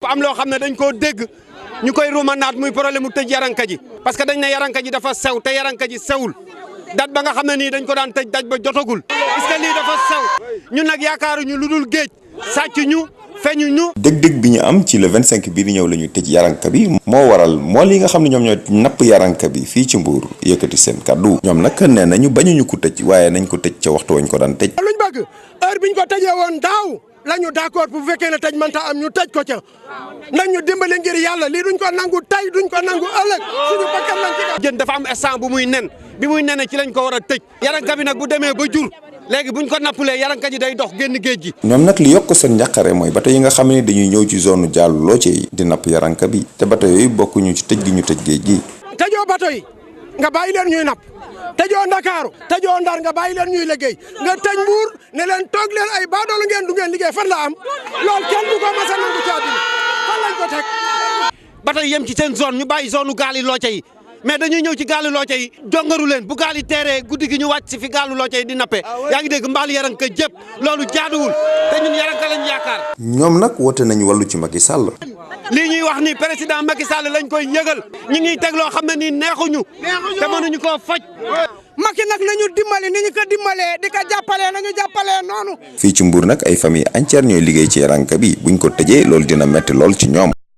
dafa am loo xam ne dañ koo dégg ñu koy ruumanaat muy problème mu tëj Yaranka ji parce que dañ ne Yaranka ji dafa sew te Yaranka ji sewul dat ba nga xam ne nii dañ ko daan tëj daj ba jotagul est-ce que lii dafa sew ñun nag yaakaaruñu lu dul géej sàcc ñu feeñu ñu. dëgg-dëgg bi ñu am ci le 25 bii di ñëw la ñuy tëj Yaranka bi moo waral mool yi nga xam ne ñoom ñooy napp Yaranka bi fii ci Mbour yëkkati seen kàddu ñoom nag nee nañu bañuñu ko tëj waaye nañ ko tëj ca waxtu wañ ko daan tëj. luñ bëgg heure biñ ko tëjee woon daaw lañu d'accord bu fekkee ne tëj mënta am ñu tëj ko ca nañ ñu dimbali ngir yàlla lii duñ ko nangu tey duñ ko nangu ëllëg suñu bakkan lañ ci. jën dafa am instant bu muy nen bi muy nene ci lañ ko war a tëj Yaranka bi nag bu demee ba jur léegi buñ ko nappalee Yaranka ji day dox génn géej gi. ñoom nag li yokk seen njàqare mooy bato yi nga xam ne dañuy ñëw ci zone Diallo Locé yi di napp Yaranka bi te bato yooyu bokkuñu ci tëj gi ñu tëj géej gi. tëjoo bato yi nga bàyyi leen ñuy napp tëjoo Ndakaaru tëjoo Ndar nga bàyyi leen ñuy liggéey nga tëj Mbuur ne leen toog leen ay baadoolo ngeen du ngeen liggéey fan la am loolu kenn du ko mas a nangu ci àddina fan lañ ko teg. bato yi yem ci seen zone ñu bàyyi zone gaali Locé yi mais dañuy ñëw ci gaalu Locé yi jongaru leen bu gaal yi teeree guddi gi ñu wàcc si fi gaalu Locé yi di nappe yaa ngi dégg mbaal Yaranka jëpp loolu jaaduwul te ñun Yaranka lañ yaakaar. ñoom nag woote nañu wàllu ci Macky Sall. lii ñuy wax ni président Macky Sall lañ koy yëgal ñu ngi teg loo xam ne nii neexuñu te mënuñu koo faj. Macky nag nañu dimbali ni ñu ko dimbalee di ko jàppalee nañu jàppalee noonu. fii ci Mbour nag ay famille entière ñooy liggéey ci Yaranka bi buñ ko tëjee loolu dina metti lool ci ñoom.